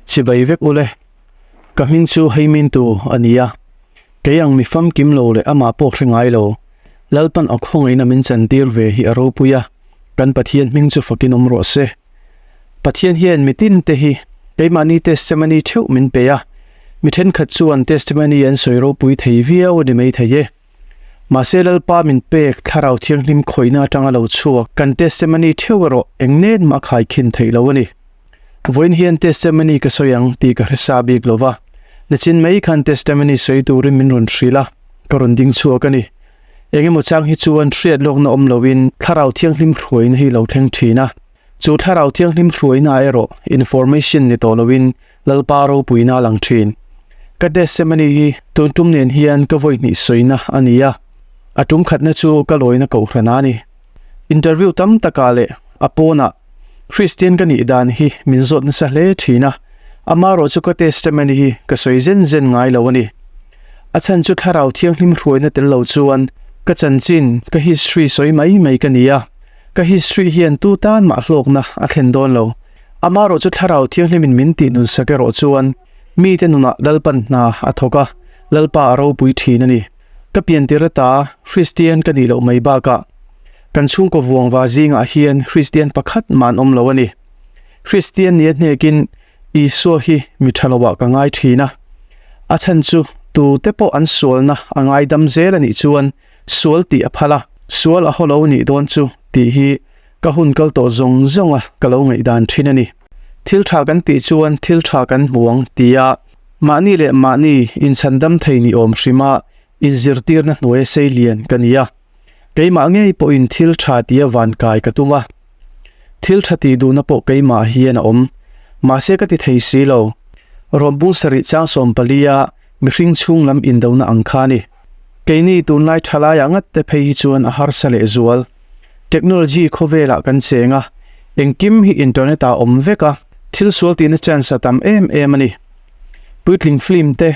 Chibai vek ule. Ka hming chu Heimintu a ni a, kei ang mi famkim lo leh amah pawh hre ngai lo, Lalpan a khawngaihna min chantir ve hi a ropui a, kan Pathian hming chu fakin awm rawh se. Pathian hian mitin te hi keimahni testimony theuh min pe a, mi thenkhat chuan testimony an sawi ropui thei viau a ni maithei e. Mahse Lalpa min pek Thlarau Thianghlim khawihna atanga lo chhuak kan testimony theuh erawh eng nen mah khaikhin theih lo a ni. Vawiin hian testimony ka sawi ang tih ka hre sa bik lo va, nichin mai khan testimony sawi turin min rawn hrilh a, ka rawn ding chhuak a ni. Eng emaw chang hi chuan hriat lawkna awm loin Thlarau Thianghlim hruaina hi lo thleng thin a, chu Thlarau Thianghlim hruaina erawh information ni tawh loin Lalpa ropuina a lang thin. Ka testimony hi tun tum nen hian ka vawi hnih sawina a ni a, a tum khatna chu ka lawina kohhran a ni. Interview tam takah leh a pawnah Kristian ka nih dan hi min zawt nasa hle thin a, amarawh chu ka testimony hi ka sawi zen zen ngai lo a ni. A chhan chu Thlarau Thianghlim hruaina tel lo chuan ka chanchin, ka history sawi mai mai ka ni a, ka history hian tu tan mah hlawkna a thlen dawn lo. Amarawh chu Thlarau Thianghlimin min tih nun sak erawh chuan mite nunah Lalpan hna a thawk a, Lalpa a ropui thin a ni. Ka piantir ata Kristian ka nih loh mai bakah kan chhungkaw vuangva zingah hian Kristian pakhat mah an awm lo a ni. Kristian nia hnekin Isua hi mi tha loah ka ngai thin a. A chhan chu tute pawh an sualna a ngaidam zel a nih chuan sual tih a phal a, sual a haw lo nih dawn chu tih hi Ka hun kal tawh zawng zawng a ka lo ngaihdan thin a ni. Thil tha kan tih chuan thil tha kan hmu ang tia mahni leh mahni inchhandam thei ni awm hrima inzirtirna hnuaia sei lian ka ni a. Keimah ngei pawhin thil tha tia van kai ka tum a. Thil tha tih duhna pawh keimah hian a awm. Mahse ka ti thei si lo. Rawmbung sarih chang 14 a mihring chhung lam indona ang kha a ni. Keini tunlai thalaiah ngat te phei hi chuan a harsa leh zual. Technology khawvelah kan cheng a, engkim hi internet ah awm vek a, thil sual tihna chance a tam em em a ni. Puitling film te,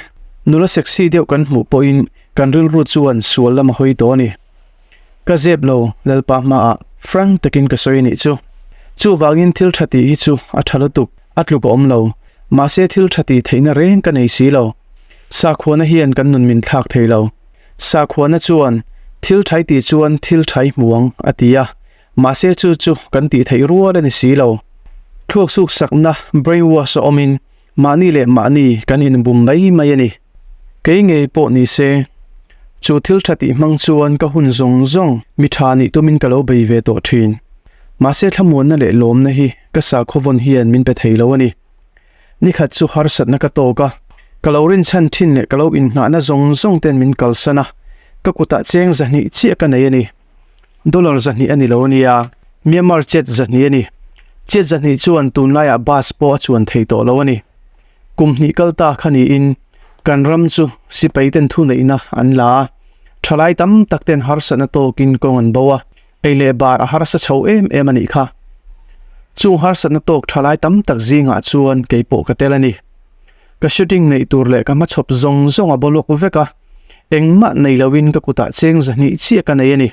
nula sexy deuh kan hmuh pawhin kan rilru chuan sual lam a hawi tawh a ni. Ka zep lo, Lalpa hmaah frank takin ka sawi a nih chu. Chuvangin thil tha tih hi chu a tha lutuk, a tluk a awm lo, mahse thil tha tih theihna reng ka nei si lo. Sakhuana hian kan nun min thlak thei lo. Sakhuana chuan, Thil thai tih chuan thil thai hmu ang, a ti a. Mahse chu chu kan tih theih rual a ni si lo. Thluak suk sakna, brain wash, a awmin mahni leh mahni kan inbum mai mai a ni. Kei ngei pawh ni se, chu thil tha tih hmang chuan ka hun zawng zawng mi tha nih tumin ka lo bei ve tawh thin. Mahse thlamuanna leh lawmna hi ka sakhaw vawn hian min pe thei lo a ni. Nikhat chu harsatna ka tawk a, ka lo rinchhan thin leh ka lo inngahna zawng zawng ten min kalsan a, ka kutah cheng 200 chiah ka nei a ni. Dollar 200 a ni lo a nia, Myanmar chet 200 a ni. Chet 200 chuan tunlaiah bus pawh a chuan thei tawh lo a ni. Kum hnih kal ta kha niin kan ram chu sipai ten thuneihna an la a, thalai tam tak ten harsatna tawkin kawng an bo a, Ei leh bar a harsa chho em em a nih kha. Chung harsatna tawk tha lai tam tak zingah chuan kei pawh ka tel a ni. Ka shooting neih tur leh ka hmachhawp zawng zawng a bawlawk vek a, engmah nei loin ka kutah cheng 200 chiah ka nei a ni.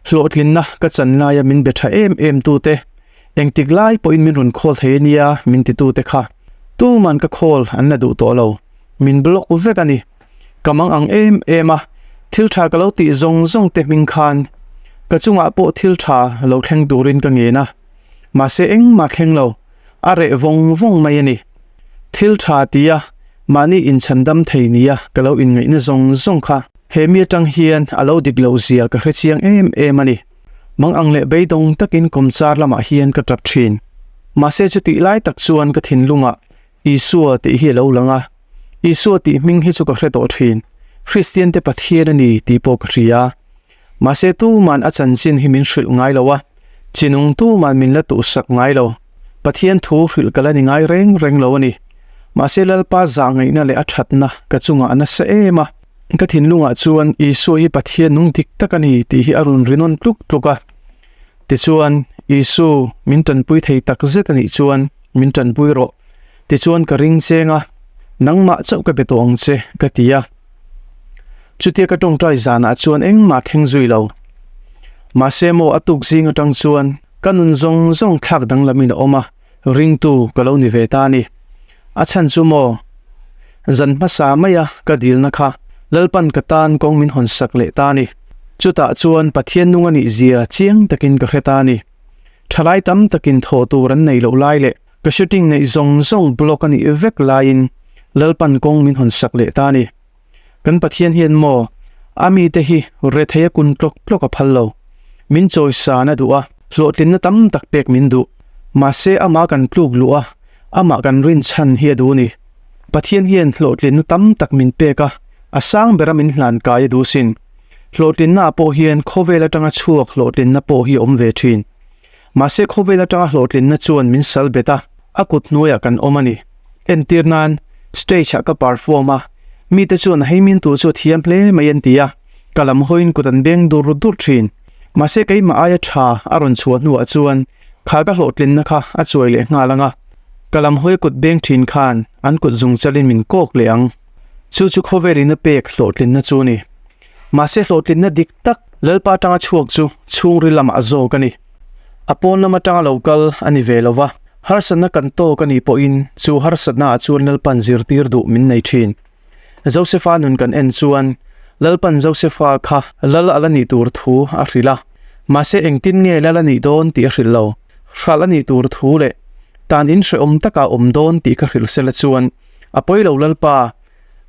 Hlawhtlinna ka chan laia min be tha em em tute, engtik lai pawhin min rawn call thei a nia min titute kha tuman ka call an la duh tawh lo, min block vek a ni. Ka mang ang em em a, thil tha ka lo tih zawng zawng te hming khan ka chungah pawh thil tha lo thleng turin ka ngen a, mahse engmah thleng lo, a reh vawng vawng mai a ni. Thil tha tia mahni inchhandam thei nia ka lo inngaihna zawng zawng kha he mi atang hian a lo dik loh zia ka hre chiang em em a ni. Mang ang leh beidawng takin kawmchar lamah hian ka tap thin. Mahse chutih lai tak chuan ka thinlungah Isua tih hi a lo lang a, Isua tih hming hi chu ka hre tawh thin, Kristiante Pathian a ni tih pawh ka hria. Mahse tuman a chanchin hi min hrilh ngai lo a, chinung tuman min la tuhsak ngai lo. Pathian thu hrilh ka la ni ngai reng reng lo a ni. Mahse Lalpa zahngaihna leh a thatna ka chungah a nasa em a. Ka thinlungah chuan Isua hi Pathian nung dik tak a ni tih hi a rawn ri nawn tluk tluk a. Tichuan, Isu, min tanpui thei tak zet a nih chuan min tanpui rawh. Tichuan ka ring cheng a, nangmah chauh ka be tawh ang che, ka ti a. Chutia ka tawngtai zanah chuan engmah thleng zui lo. Mahse maw a tuk zing atang chuan ka nun zawng zawng thlak danglamin a awm a, ringtu ka lo ni ve ta a ni. A chhan chu maw? Zan hmasa maia ka dilna kha Lalpan ka tan kawng min hawn sak leh ta a ni. Chutah chuan Pathian nung a nih zia chiang takin ka hre ta a ni. Thalai tam takin thawh tur an nei loh lai leh ka shooting neih zawng zawng block a nih vek laiin Lalpan kawng min hawn sak leh ta a ni. Kan Pathian hian maw a mite hi rethei a kun tlawk tlawk a phal lo. Min chawisan a duh a, hlawhtlinna tam tak pek min duh. Mahse amah kan tluk luh a, amah kan rinchhan hi a duh a ni. Pathian hian hlawhtlinna tam tak min pek a, a sang bera min hlan kai a duh sin. Hlawhtlinna ah pawh hian khawvel atanga chhuak hlawhtlinna pawh hi a awm ve thin. Mahse khawvel atanga hlawhtlinna chuan min sal bet a, a kut hnuaiah kan awm a ni. Entir nan, stage ah ka perform a, mite chuan a heimin tur chu a thiam hle mai an ti a, ka lam hawiin kut an beng dur dur thin. Mahse keimah aia tha a rawn chhuah hnuah chuan kha ka hlawhtlinna kha a chuai leh nghal ang a, ka lam hawi kut beng thin khan an kut zung chalin min kawk leh ang. Chu chu khawvelin a pek hlawhtlinna chu a ni. Mahse hlawhtlinna dik tak Lalpa atanga chhuak chu chhungril lamah zawk a ni. A pawn lam atanga lo kal a ni ve lo va, harsatna kan tawk a nih pawhin chu harsatnaah chuan Lalpan zirtir duh min nei thin. Josefa nun kan en chuan Lalpan Josefa kha lal a la nih tur thu a hrilh a, mahse engtin nge lal a nih dawn tih a hrilh lo. Hralh a nih tur thu leh tan in hrehawm takah awm dawn tih ka hrilh sela chuan a pawi lo Lalpa,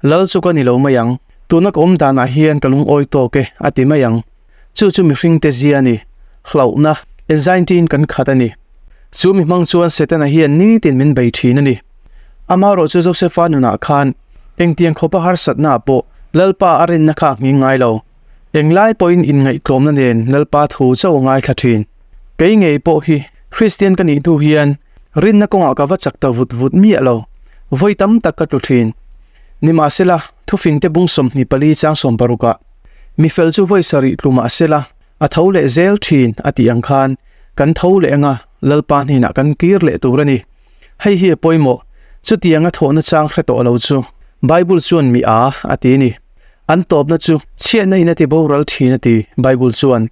Lal chu ka ni lo mai ang, tuna ka awm danah hian ka lungawi tawk e, a ti mai ang. Chu chu mihringte zia a ni, hlauhna, anxiety-in kan khat a ni. Chu mi hmang chuan Setana hian nitin min bei thin a ni. Amaherawh chu Josefa nunah khan engtiang khawpa harsatnaah pawh Lalpa a rinna kha a nghing ngai lo. Englai pawhin inngaihtlawmna nen Lalpa thu chauh a ngaithla thin. Kei ngei pawh hi Kristian ka nih hnu hian Rinna kawngah ka va chak ta vut vut miah lo, vawi tam tak ka tlu thin. Nimahsela, thufingte bung 24 chang sawmparukah, Mi fel chu vawi sarih tlu mahsela, a tho leh zel thin, a tih ang khan, kan tho leh anga Lalpa hnenah kan kir leh tur a ni. Hei hi a pawimawh, chutianga thawhna chang hre tawh lo chu Bible chuan mi a a ti a ni. An tawpna chu chhiatna in a ti boral thin a ti, Bible chuan.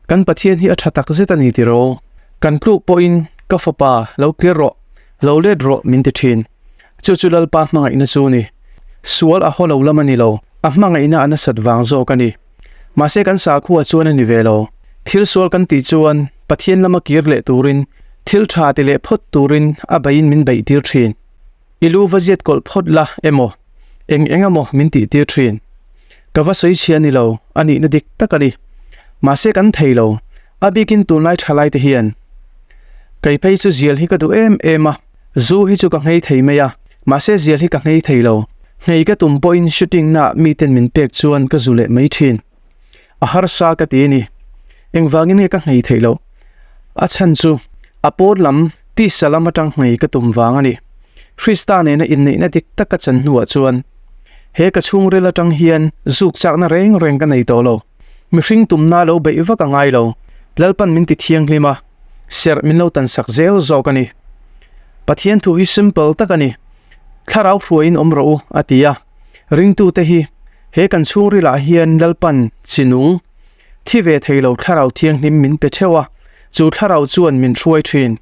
Kan Pathian hi a tha tak zet a ni tiraw? Kan tluk pawhin, Ka fapa, lo kir rawh, lo let rawh min ti thin. Chu chu Lalpa hmangaihna chu a ni. Sual a haw lo lam a ni lo, a hmangaihna a nasat vang zawk a ni. Mahse kan sakhua chuan a ni ve lo. Thil sual kan tih chuan Pathian lama kir leh turin, thil tha ti leh phawt turin a beiin min beih tir thin. I lu va ziat kawlh phawt la emaw, eng eng emaw min tih tir thin. Ka va sawi chhia ni lo, a nihna dik tak a ni. Mahse kan thei lo, a bikin tunlai thalai te hian. Kei phei chu zial hi ka duh em em a, zu hi chu ka nghei thei mai a, mahse zial hi ka nghei thei lo. Nghei ka tum pawhin shooting naah miten min pek chuan ka zu leh mai thin. A harsa ka ti a ni. Engvangin nge ka nghei theih loh? A chhan chu a pawn lam tisa lam atang nghei ka tum vang a ni. Krista nena inneihna dik tak ka chan hnuah chuan he ka chhungril atang hian zuk chakna reng reng ka nei tawh lo. Mihring tumna lo beih vak a ngai lo. Lalpan min ti thianghlim a, serh min lo tansak zel zawk a ni. Pathian thu hi simple tak a ni. Thlarau hruaiin awm rawh u, a ti a. Ringtute hi He kan chhungrilah hian Lalpan chi nung, thi ve thei lo thlarau thianghlim min pe theuh a, chu thlarau chuan min hruai thin.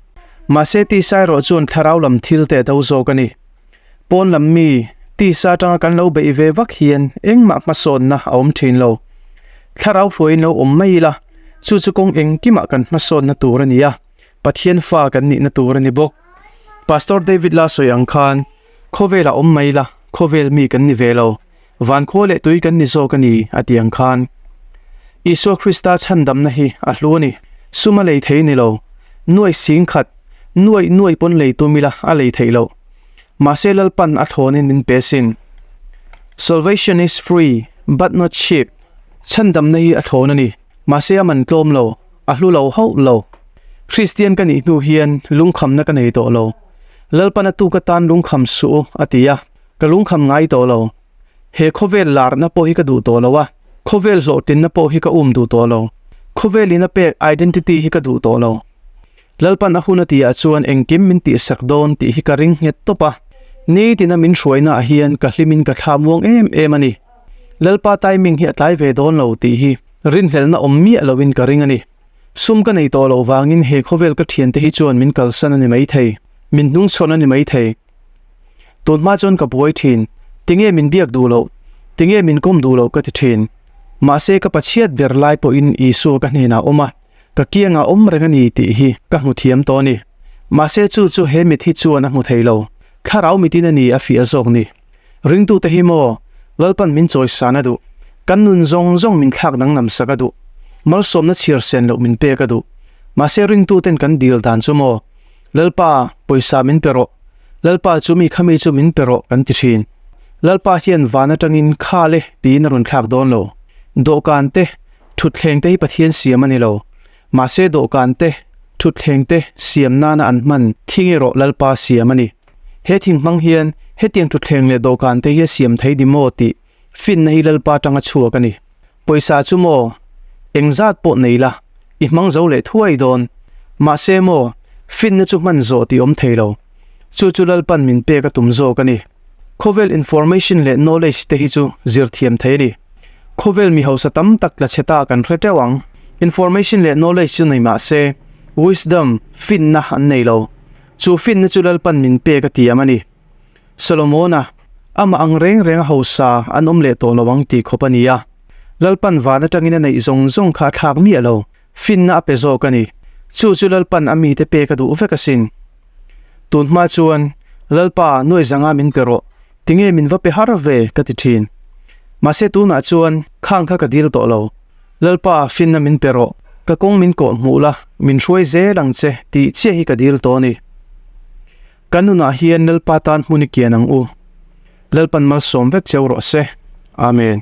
Mahse tisa erawh chuan thlarau lam thil te a do zawk a ni. Pawn lam mi, tisa atanga kan lo beih ve vak hian engmah hmasawnna a awm thin lo. Thlarau hruaiin lo awm mai ila, chu chu kawng engkimah kan hmasawnna tur a ni a, Pathian fa kan nihna tur a ni bawk. Pastor David la sawi ang khan, Khawvelah awm mai ila, khawvel mi kan ni ve lo. Van khua leh tui kan ni zawk a ni, a ti ang khan. Isua Krista chhandamna hi a hlu a ni. Sum a lei thei ni lo. Nuai sing khat, nuai nuai pawn lei tum ila a lei theih loh. Mahse Lalpan a thlawnin min pe sin. Salvation is free, but not cheap. Chhandamna hi a thlawn a ni. Mahse a man tlawm lo, a hlu lo hauh lo. Kristian ka nih hnu hian lungkhamna ka nei tawh lo. Lalpan a tuk atan lungkham suh u, a ti a. Ka lungkham ngai tawh lo. He khawvel larna pawh hi ka duh tawh lo a, khawvel hlawhtlinna pawh hi ka um duh tawh lo. Khawvel in a pek identity hi ka duh tawh lo. Lalpan a hun a tihah chuan engkim min tihsak dawn tih hi ka ring nghet tawp a. Nitina min hruaina ah hian ka hlimin ka thla muang em em a ni. Lalpa timing hi a tlai ve dawn lo tih hi rinhlelhna awm miah loin ka ring a ni. Sum ka nei tawh loh vangin he khawvel ka thiante hi chuan min kalsan a ni maithei, min hnungchhawn a ni maithei. Tunhma chuan ka buai thin, tinge min biak duh loh, tinge min kawm duh loh ka ti thin. Mahse ka pachhiat ber lai pawhin Isua ka hnenah a awm a, ka kiangah awm reng a ni tih hi ka hmu thiam tawh a ni. Mahse chu chu he mit hi chuan a hmu thei lo, thlarau mitin a ni a fiah zawk ni. Ringtute hi maw, Lalpan min chawisan a duh, kan nun zawng zawng min thlak danglam sak a duh, malsawmna chhiar sen loh min pek a duh. Mahse ringtuten kan dil dan chu maw, Lalpa, pawisa min pe rawh, Lalpa chu mi khami chu min pe rawh kan ti thin. Lalpa hian van atangin khal e tiin a rawn thlak dawn lo. Dawhkan te, thutthleng te hi Pathian siam a ni lo. Mahse dawhkan te, thutthleng te siam nana an hman thing erawh Lalpa siam a ni. He thing hmang hian hetiang thutthleng leh dawhkan te hi a siam thei ni maw tih finna hi Lalpa atanga chhuak a ni. Pawisa chu maw? Engzat pawh nei la, i hmang zo leh thuai dawn. Mahse maw, finna chu hman zawh tih awm thei lo. Chu chu Lalpan min pek a tum zawk a ni. Khawvel information leh knowledge te hi chu zir thiam thei a ni. Khawvel mi hausa tam tak tla chhe ta kan hre teuh ang. Information leh knowledge chu nei mahse, wisdom, finna an nei lo. Chu finna chu Lalpan min pek a tiam a ni. Solomona, amah ang reng reng a hausa an awm leh tawh lo ang tih khawp a ni a. Lalpan van atangin a neih zawng zawng kha a thlak miah lo, finna a pe zawk a ni. Chu chu Lalpan a mite pek a duh vek asin. Tun hma chuan, Lalpa, nuai zanga min pe rawh, tinge min va pe har ve, ka ti thin. Mahse tunah chuan khang kha ka dil tawh lo. Lalpa, finna min pe rawh, ka kawng min kawh hmuh la, min hruai zel ang che tih chiah hi ka dil tawh a ni. Kan nunah hian Lalpa tan hmun i kian ang u. Lalpan malsawm vek cheu rawh se. Amen.